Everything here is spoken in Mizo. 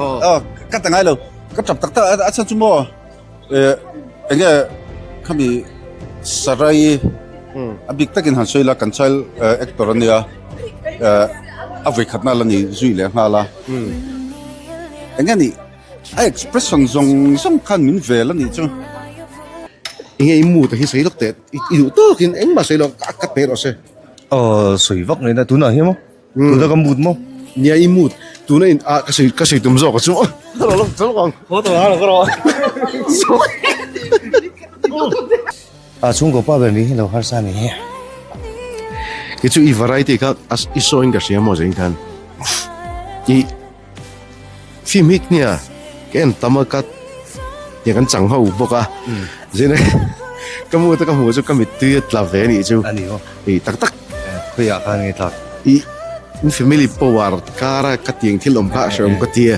Aw ka ta ngai lo ka tap tak tak a chhan chu maw eh enge khami sarai a bik takin han sawi la kan child actor ania eh a vawi khatna la ni zui leh nghal a enge ni a expression zawng zawng khan min vel a nih chu. Enge i mood a hi sawi lawk teh i duh tawkin engmah sawi lo a cut mai rawh se. Aw sawi vak ngaihna tunah hian maw tuna ka mood maw. Nia i mood tuna in ah ka sawi ka sawi tum zawk a chu ka rawh lawk lawk ang. Haw tawh ang ka rawh. A chhungkaw pa ber ni hi lo harsa ni hi. Kei chu i variety kha i sawiin ka hria maw zing khan i. Film hi nia ka en tam a ka tiang kan chang ho bawk a zin a ka mu te ka hmuh chu ka mittui a tla ve anih chu i tak tak khawiah khan nge tlak i in family power kar a ka tiang thil awm kha a hreawm ka ti a.